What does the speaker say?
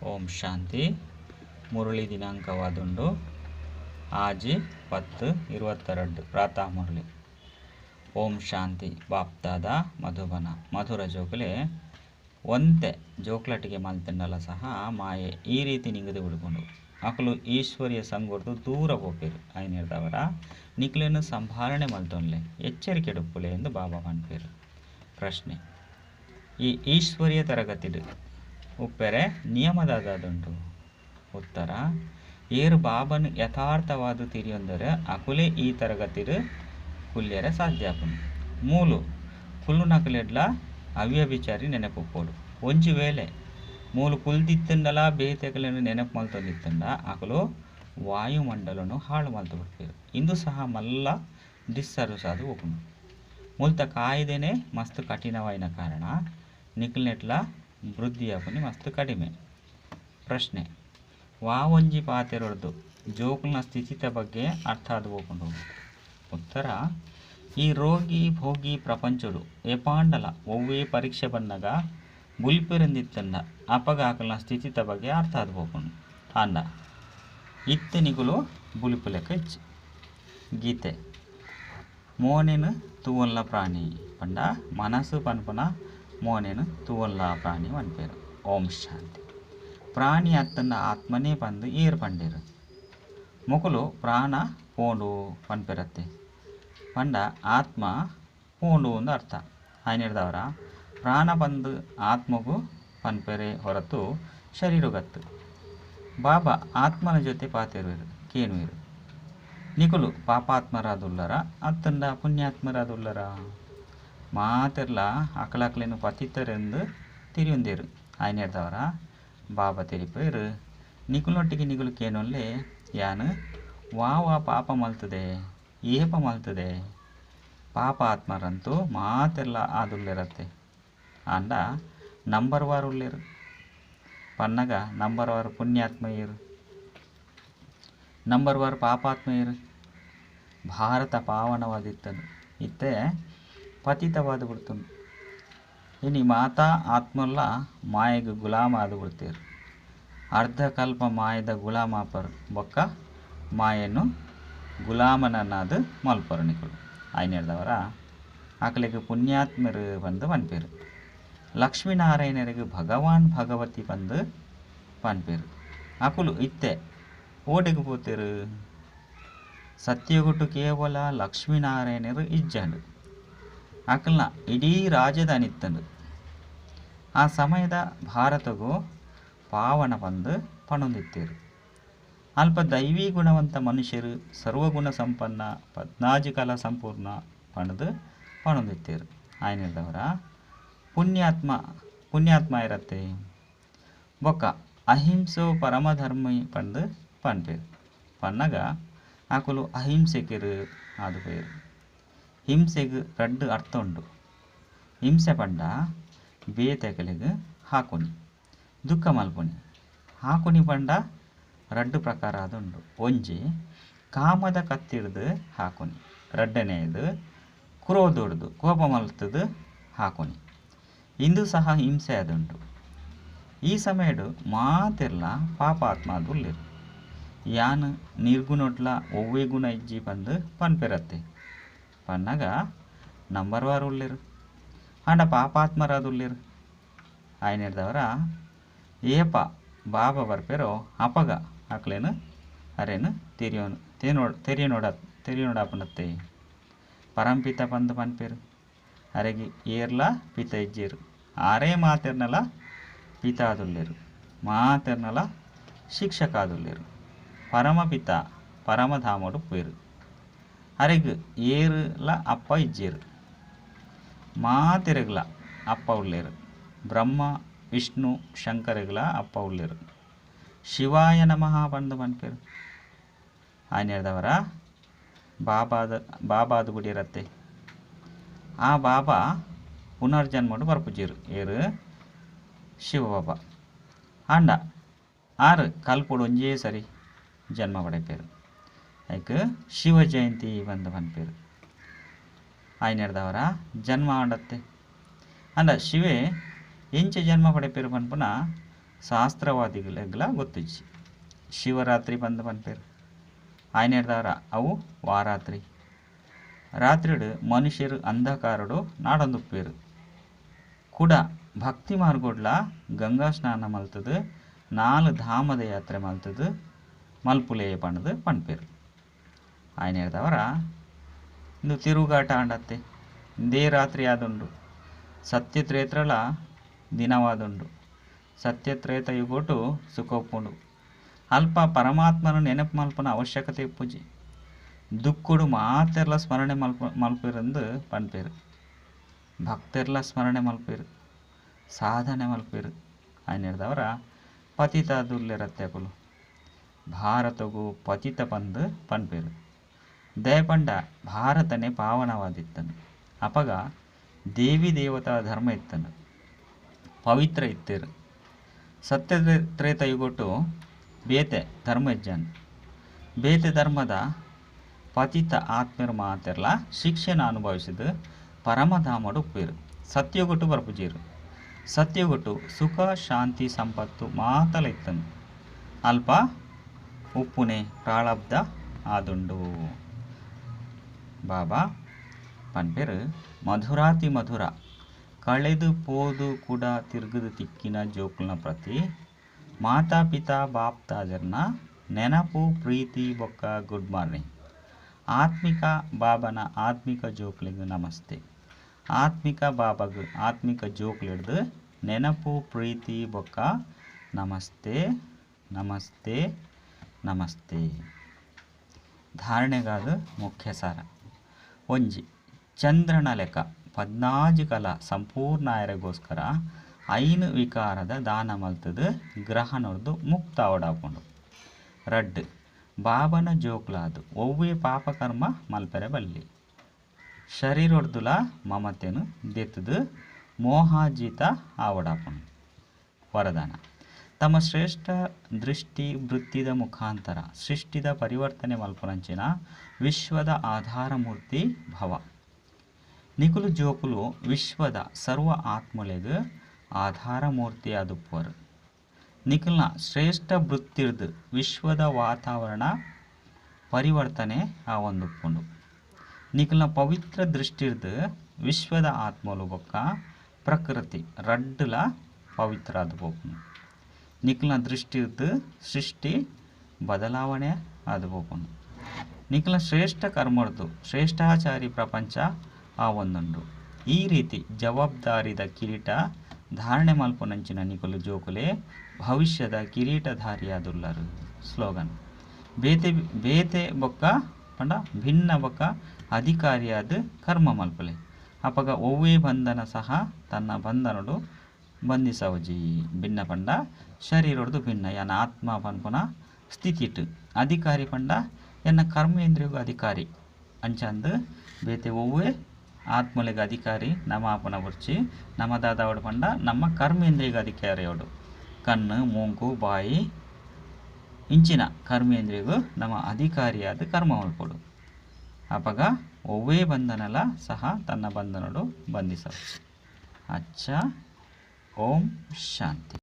ಓಂ ಶಾಂತಿ. ಮುರಳಿ ದಿನಾಂಕವಾದುಂಡು 6/10/22 ಪ್ರಾತಃ ಮುರಳಿ. ಓಂ ಶಾಂತಿ. ಬಾಪ್ದಾದ ಮಧುಬನ ಮಧುರ ಜೋಕುಲೆ ಒಂತೆ ಜೋಕ್ಲಟಿಗೆ ಮಲ್ತಂಡಲ ಸಹ ಮಾಯೆ ಈ ರೀತಿ ನಿಂಗದು ಬಿಡ್ಕೊಂಡು ಅಕಲು ಈಶ್ವರ್ಯ ಸಂಗೊರ್ದು ದೂರ ಪೋಪೇರು. ಐನಿರ್ದವರ ನಿಕ್ಲೆನು ಸಂಭಾಳನೆ ಮಲ್ತೊನ್ಲೆ ಎಚ್ಚರಿಕೆ ಡುಪ್ಪುಲೆ ಎಂದು ಬಾಬಾ ಪನ್ಪೇರು. ಪ್ರಶ್ನೆ: ಈ ಈಶ್ವರ್ಯ ತರಗತಿಡು ಉಪ್ಪೆರೆ ನಿಯಮದಾದುಂಡು? ಉತ್ತರ: ಏರು ಬಾಬನ್ ಯಥಾರ್ಥವಾದ ತಿರಿಯೊಂದರೆ ಅಕುಲೆ ಈ ತರಗತಿಡು ಕುಲ್ಯರೆ ಸಾಧ್ಯಾಪುನು. ಮೂಲು ಕುಲ್ಲುನಕಲೆಡ್ಲ ಅವ್ಯಭಿಚಾರಿ ನೆನಪುಪ್ಪೋಡು. ಒಂಜಿ ವೇಳೆ ಮೂಲು ಕುಲ್ದಿತ್ತಂಡಲ ಬೇತೆಕಲೆನು ನೆನಪು ಮಲ್ತೊಂದಿತ್ತಂಡ ಅಕುಲು ವಾಯುಮಂಡಲನು ಹಾಳು ಮಲ್ತು ಬಿಡ್ಪೇರು. ಇಂದು ಸಹ ಮಲ್ಲ ಡಿಸ್ಸರ್ವಿಸ್ ಅದು ಒಪ್ಪುನು. ಮುಲ್ತ ಕಾಯ್ದೆನೆ ಮಸ್ತ್ ಕಠಿಣವಾಯಿನ ಕಾರಣ ನಿಕ್ಲೆಟ್ಲ ವೃದ್ಧಿಯಾಪುನಿ ಮಸ್ತ್ ಕಡಿಮೆ. ಪ್ರಶ್ನೆ: ವಾವೊಂಜಿ ಪಾತೆರೊಡ್ದು ಜೋಕುಲ್ನ ಸ್ಥಿತಿತ ಬಗ್ಗೆ ಅರ್ಥ ಅದು ಹೋಗುಂಡು? ಉತ್ತರ: ಈ ರೋಗಿ ಭೋಗಿ ಪ್ರಪಂಚಡು ಏಪಾಂಡಲ ಒವ್ವೇ ಪರೀಕ್ಷೆ ಬನ್ನಗ ಬುಲ್ಪೆರೆಂದಿತ್ತಂಡ ಅಪಗ ಆಕಲ್ನ ಸ್ಥಿತಿತ ಬಗ್ಗೆ ಅರ್ಥ ಅದು ಹೋಗುಂಡು. ಆಂಡ ಇತ್ತೆ ನಿಗುಲು ಬುಲಿಪು ಲೆಕ್ಕ ಇಚ್ಚಿ. ಗೀತೆ: ಮೋನೆನು ತೂವಲ್ಲ ಪ್ರಾಣಿ ಪಂಡ ಮನಸ್ಸು ಪನ್ಪುನ ಮೋನೆನು ತೂವಲ್ಲ ಪ್ರಾಣಿ ಪನ್ಪೇರು. ಓಂ ಶಾಂತಿ. ಪ್ರಾಣಿ ಅತ್ತಂಡ ಆತ್ಮನೇ ಪಂದು ಏರು ಪಂಡೇರು. ಮೊಕುಲು ಪ್ರಾಣ ಪೋಂಡು ಪನ್ಪೆರತ್ತೆ ಪಂಡ ಆತ್ಮ ಪೋಂಡು ಒಂದು ಅರ್ಥ. ಆಯ್ನಿರ್ದವರ ಪ್ರಾಣ ಬಂದು ಆತ್ಮಗೂ ಪನ್ಪೆರೆ ಹೊರತು ಶರೀರಗತ್ತು. ಬಾಬಾ ಆತ್ಮನ ಜೊತೆ ಪಾತೆರುವೆರು ಕೇನುವೆರು. ನಿಕುಲು ಪಾಪಾತ್ಮರಾದುಲ್ಲರ ಅತ್ತಂಡ ಪುಣ್ಯಾತ್ಮರಾದುಲ್ಲರ? ಮಾತೆರ್ಲ ಅಕಲಕಲೇನು ಪತಿತರೆಂದು ತಿರಿಯುಂದೇರು. ಆಯ್ನಿರ್ದವರ ಬಾಬಾ ತೆರಿಪೇರು ನಿಕುಲೊಟ್ಟಿಗೆ ನಿಗುಲು ಕೇನೊಲ್ಲೆ ಯಾನು ವಾ ವಾ ಪಾಪ ಮಲ್ತದೆ ಏಪ ಮಲ್ತದೆ. ಪಾಪ ಆತ್ಮರಂತೂ ಮಾತೆಲ್ಲ ಆದುಲ್ಲೆರತ್ತೆ. ಆಂಡ ನಂಬರ್ ವಾರ್ ಉಲ್ಲೇರು ಪನ್ನಗ ನಂಬರ್ ವಾರ್ ಪುಣ್ಯಾತ್ಮಯರು, ನಂಬರ್ ವಾರ್ ಪಾಪಾತ್ಮಯರು. ಭಾರತ ಪಾವನವಾದಿತ್ತನು ಇತ್ತೆ ಪತಿತವಾದ ಬಿಡ್ತನು. ಇನಿ ಮಾತಾ ಆತ್ಮಲ್ಲ ಮಾಯೆಗೆ ಗುಲಾಮ ಆದು ಬಿಡ್ತೇರು. ಅರ್ಧಕಲ್ಪ ಮಾಯದ ಗುಲಾಮಾಪರು ಬೊಕ್ಕ ಮಾಯನ್ನು ಗುಲಾಮನನ್ನಾದ ಮಲ್ಪರು ನಿಕುಲು. ಆಯ್ನೇರ್ದವರ ಆಕಲಿಗೆ ಪುಣ್ಯಾತ್ಮರು ಬಂದು ಪನ್ಪೇರು. ಲಕ್ಷ್ಮೀನಾರಾಯಣರಿಗೆ ಭಗವಾನ್ ಭಗವತಿ ಬಂದು ಪನ್ಪೇರು. ಅಕುಲು ಇತ್ತೆ ಓಡೆಗೆ ಪೋತೇರು? ಸತ್ಯಗುಟ್ಟು ಕೇವಲ ಲಕ್ಷ್ಮೀನಾರಾಯಣರು ಇಜ್ಜಂಡು ಅಕಲ್ನ ಇಡೀ ರಾಜಧಾನಿ ಇತ್ತಂಡು. ಆ ಸಮಯದ ಭಾರತಗೂ ಪಾವನ ಬಂದು ಪಣೊಂದಿತ್ತೇರು. ಅಲ್ಪ ದೈವಿ ಗುಣವಂತ ಮನುಷ್ಯರು ಸರ್ವಗುಣ ಸಂಪನ್ನ ಪದ್ನಾಜಿ ಕಲಾ ಸಂಪೂರ್ಣ ಪಣದು ಪಣೊಂದಿತ್ತೇರು. ಆಯ್ನಿರ್ದವರ ಪುಣ್ಯಾತ್ಮ ಪುಣ್ಯಾತ್ಮ ಇರತ್ತೆ ಬೊಕ್ಕ ಅಹಿಂಸೋ ಪರಮಧರ್ಮಿ ಪಂದು ಪನ್ಪೇರು. ಪನ್ನಗ ಆಕುಲು ಅಹಿಂಸೆಕಿರು ಆದು ಪೇರು. ಹಿಂಸೆಗೆ ರಡ್ಡು ಅರ್ಥ ಉಂಡು. ಹಿಂಸೆ ಪಂಡ ಬೇತೆಕಲಿಗೆ ಹಾಕುನಿ ದುಃಖ ಮಲ್ಪುನಿ. ಹಾಕುನಿ ಪಂಡ ರಡ್ಡು ಪ್ರಕಾರ ಅದುಂಡು. ಒಂಜಿ ಕಾಮದ ಕತ್ತಿಡ್ದು ಹಾಕುನಿ, ರಡ್ಡನೆಯದು ಕ್ರೋಧೊಡ್ದು ಕೋಪ ಮಲ್ತದು ಹಾಕುನಿ. ಇಂದು ಸಹ ಹಿಂಸೆ ಅದುಂಟು. ಈ ಸಮಯಡು ಮಾತೆರ್ಲ ಪಾಪಾತ್ಮ ಅದುಲ್ಲೆರು. ಯಾನ್ ನಿರ್ಗುಣೊಡ್ಲ ಒವ್ವೇ ಗುಣ ಇಜ್ಜಿ ಪಂದು ಪನ್ಪೆರತ್ತೆ. ಪನ್ನಗ ನಂಬರ್ ವಾರ್ ಉಲ್ಲೆರು ಆಂಡ ಪಾಪಾತ್ಮರಾದುಲ್ಲೆರು. ಆಯ್ನಿರ್ದವರ ಏಪ ಬಾಬಾ ಬರ್ಪೇರೋ ಅಪಗ ಅಕ್ಲೇನು ಅರೇನು ತೆರಿಯೋನು ತೇನೋಡ್ ತೆರಿಯನೋಡ ತೆರಿಯನೋಡಾಪನತ್ತೆ. ಪರಂಪಿತ ಪಂದು ಪನ್ಪೇರು. ಅರೆಗೆ ಏರ್ಲ ಪಿತ ಇಜ್ಜೇರು. ಆರೇ ಮಾತೆರ್ನಲ ಪಿತಾದುಲ್ಲೇರು, ಮಾತೆರ್ನಲ ಶಿಕ್ಷಕಾದುಲ್ಲೇರು. ಪರಮಪಿತ ಪರಮಧಾಮಡು ಪೇರು. ಅರೆಗ್ ಏರುಲ ಅಪ್ಪ ಇಜ್ಜೇರು, ಮಾತೆರೆಗ್ಲ ಅಪ್ಪ ಉಲ್ಲೇರು. ಬ್ರಹ್ಮ ವಿಷ್ಣು ಶಂಕರೆಗ್ಲ ಅಪ್ಪ ಉಲ್ಲೇರು. ಶಿವಾಯ ನಮಃ ಪಂದು ಪನ್ಪೇರು. ಆಯ್ನೇರ್ದವರ ಬಾಬಾದ ಬಾಬಾದು ಗುಡಿರತ್ತೆ. ಆ ಬಾಬಾ ಪುನರ್ಜನ್ಮಡು ಬರ್ಪುಜೇರು ಏರು ಶಿವಬಾಬಾ. ಆಂಡ ಆರು ಕಲ್ಪುಡು ಒಂಜೇ ಸರಿ ಜನ್ಮ ಪಡೆಪೇರು. ಐಕ್ ಶಿವ ಜಯಂತಿ ಬಂದು ಪನ್ಪೇರು. ಆಯ್ನೇರ್ದವರ ಜನ್ಮ ಆಂಡತ್ತೆ. ಅಂಡ ಶಿವೆ ಎಂಚ ಜನ್ಮ ಪಡೆಪೇರು ಪನ್ಪುನ ಶಾಸ್ತ್ರವಾದಿಗಳೆಗ್ಲ ಗೊತ್ತಿಜ್ಜಿ. ಶಿವರಾತ್ರಿ ಬಂದು ಪನ್ಪೇರು ಆಯ್ನೇರ್ದವರ ಅವು ವಾರಾತ್ರಿ. ರಾತ್ರಿಡು ಮನುಷ್ಯರು ಅಂಧಕಾರಡು ನಾಡೊಂದುಪ್ಪೇರು. ಕುಡ ಭಕ್ತಿ ಮಾರ್ಗೊಡ್ಲ ಗಂಗಾ ಸ್ನಾನ ಮಲ್ತದು 4 ಧಾಮದ ಯಾತ್ರೆ ಮಲ್ತದು ಮಲ್ಪುಲೆ ಪಂಡ್ದು ಪನ್ಪೇರು. ಆಯ್ನೇರ್ದವರ ಇಂದು ತಿರುಗಾಟ ಆಂಡತ್ತೆ ಇಂದೇ ರಾತ್ರಿ ಆದುಂಡು. ಸತ್ಯತ್ರೇತ್ರಲ ದಿನವಾದುಂಡು. ಸತ್ಯತ್ರೇತ ಯುಗೋಟು ಸುಖೋಪುಂಡು. ಅಲ್ಪ ಪರಮಾತ್ಮನು ನೆನಪು ಮಲ್ಪನ ಅವಶ್ಯಕತೆ ಇಪ್ಪುಜಿ. ದುಃಖಡು ಮಾತೆರ್ಲ ಸ್ಮರಣೆ ಮಲ್ಪೇರೆಂದು ಪನ್ಪೇರು. ಭಕ್ತೆರ್ಲ ಸ್ಮರಣೆ ಮಲ್ಪೇರು, ಸಾಧನೆ ಮಲ್ಪೇರು. ಆಯ್ನೇರ್ದವರ ಪತಿತ ದುರ್ಲೆರತ್ಯಕುಲು ಭಾರತಗು ಪತಿತ ಪಂದು ಪನ್ಪೇರು. ದಯಪಂಡ ಭಾರತನೇ ಪಾವನವಾದಿತ್ತನು. ಅಪಗ ದೇವಿ ದೇವತಾ ಧರ್ಮ ಇತ್ತನು, ಪವಿತ್ರ ಇತ್ತೇರು. ಸತ್ಯತ್ರೇತ ಯುಗೊಟ್ಟು ಬೇತೆ ಧರ್ಮ ಇಜ್ಜಾನ್. ಬೇತೆ ಧರ್ಮದ ಪತಿತ ಆತ್ಮೀಯರು ಮಾತೆರ್ಲ ಶಿಕ್ಷೆನ ಅನುಭವಿಸಿದ ಪರಮಧಾಮಡು ಉಪ್ಪೇರು. ಸತ್ಯಗೊಟ್ಟು ಬರ್ಪುಜೀರು. ಸತ್ಯಗೊಟ್ಟು ಸುಖ ಶಾಂತಿ ಸಂಪತ್ತು ಮಾತಲ ಇತ್ತನು. ಅಲ್ಪ ಉಪ್ಪುನೆ ಪ್ರಾಳಬ್ಧ ಆದುಂಡು. ಬಾಬಾ ಪನ್ಪೇರು ಮಧುರಾತಿ ಮಧುರ ಕಳೆದು ಪೋದು ಕೂಡ ತಿರುಗದು ತಿಕ್ಕಿನ ಜೋಕುಲ್ನ ಪ್ರತಿ ಮಾತಾ ಪಿತಾ ಬಾಪ್ ತಾಜರ್ನ ನೆನಪು ಪ್ರೀತಿ ಬೊಕ್ಕ ಗುಡ್ ಮಾರ್ನಿಂಗ್. ಆತ್ಮಿಕ ಬಾಬನ ಆತ್ಮಿಕ ಜೋಕ್ಲಿಗೆ ನಮಸ್ತೆ. ಆತ್ಮಿಕ ಬಾಬಗ್ ಆತ್ಮಿಕ ಜೋಕ್ಲಿಡ್ದು ನೆನಪು ಪ್ರೀತಿ ಬೊಕ್ಕ ನಮಸ್ತೆ ನಮಸ್ತೆ ನಮಸ್ತೆ. ಧಾರಣೆಗಾದ ಮುಖ್ಯ ಸಾರ. ಒಂಜಿ ಚಂದ್ರನ ಲೆಕ್ಕ 14 ಕಲ ಸಂಪೂರ್ಣ ಆಯರೆಗೋಸ್ಕರ 5 ವಿಕಾರದ ದಾನ ಮಲ್ತದು ಗ್ರಹಣದ್ದು ಮುಕ್ತ ಅವಡಾಪುಂಡು. ರಡ್ಡು ಬಾಬನ ಜೋಕ್ಲಾದು ಒವ್ವೇ ಪಾಪಕರ್ಮ ಮಲ್ಪೆರೆ ಬಲ್ಲಿ. ಶರೀರೊಡ್ದುಲ ಮಮತೆನು ದೆತ್ತದು ಮೋಹಾಜೀತ ಆವಡಾಪುಂಡು. ವರದಾನ ತಮ್ಮ ಶ್ರೇಷ್ಠ ದೃಷ್ಟಿ ವೃತ್ತಿದ ಮುಖಾಂತರ ಸೃಷ್ಟಿದ ಪರಿವರ್ತನೆ ಮಲ್ಪುನಂಚಿನ ವಿಶ್ವದ ಆಧಾರಮೂರ್ತಿ ಭವ. ನಿಕುಲು ಜೋಕುಲು ವಿಶ್ವದ ಸರ್ವ ಆತ್ಮಲೆಗ್ ಆಧಾರಮೂರ್ತಿಯಾದುಪ್ಪರು. ನಿಕುಲ್ನ ಶ್ರೇಷ್ಠ ವೃತ್ತಿರ್ದು ವಿಶ್ವದ ವಾತಾವರಣ ಪರಿವರ್ತನೆ ಆವೊಂದುಪ್ಪುಂಡು. ನಿಕುಲ್ನ ಪವಿತ್ರ ದೃಷ್ಟಿರ್ದು ವಿಶ್ವದ ಆತ್ಮಲು ಬೊಕ್ಕ ಪ್ರಕೃತಿ ರಡ್ಡುಲ ಪವಿತ್ರ ಆದು ಪೋಪುಂಡು. ನಿಕುಲ್ನ ದೃಷ್ಟಿರ್ದು ಸೃಷ್ಟಿ ಬದಲಾವಣೆ ಆದು ಪೋಪುಂಡು. ನಿಕುಲ್ನ ಶ್ರೇಷ್ಠ ಕರ್ಮರ್ದು ಶ್ರೇಷ್ಠಾಚಾರಿ ಪ್ರಪಂಚ ಆವೊಂದುಂಡು. ಈ ರೀತಿ ಜವಾಬ್ದಾರಿದ ಕಿರೀಟ ಧಾರಣೆ ಮಲ್ಪುನಂಚಿನ ನಿಕುಲು ಜೋಕುಲೆ ಭವಿಷ್ಯದ ಕಿರೀಟಧಾರಿಯಾದುಲ್ಲರು. ಸ್ಲೋಗನ್ ಬೇತೆ ಬೇತೆ ಬೊಕ್ಕ ಪಂಡ ಭಿನ್ನ ಬೊಕ್ಕ ಅಧಿಕಾರಿಯಾದ ಕರ್ಮ ಮಲ್ಪಲೆ. ಅಪಗ ಒವ್ವೇ ಬಂಧನ ಸಹ ತನ್ನ ಬಂಧನಡು ಬಂಧಿಸವಜಿ. ಭಿನ್ನ ಪಂಡ ಶರೀರೊಡ್ದು ಭಿನ್ನ ಎನ್ನ ಆತ್ಮ ಪನ್ಪುನ ಸ್ಥಿತಿಟ್ಟು. ಅಧಿಕಾರಿ ಪಂಡ ಎನ್ನ ಕರ್ಮೇಂದ್ರಿಯಗೂ ಅಧಿಕಾರಿ ಅಂಚಂದು ಬೇತೆ ಒವ್ವೇ ಆತ್ಮಲೆಗೆ ಅಧಿಕಾರಿ ನಮ್ಮ ಆಪನ ಬುರ್ಚಿ. ನಮ್ಮ ದಾದಾವಡು ಪಂಡ ನಮ್ಮ ಕರ್ಮೇಂದ್ರಿಯಗೆ ಅಧಿಕಾರಿಯವಡು. ಕಣ್ಣು ಮೂಂಕು ಬಾಯಿ ಇಂಚಿನ ಕರ್ಮೇಂದ್ರಿಯಗೂ ನಮ್ಮ ಅಧಿಕಾರಿಯಾದ ಕರ್ಮ ಮಲ್ಪೊಡು. ಅಪಗ ಒವ್ವೇ ಬಂಧನಲ ಸಹ ತನ್ನ ಬಂಧನಡು ಬಂಧಿಸವು. ಅಚ್ಚ, ಓಂ ಶಾಂತಿ.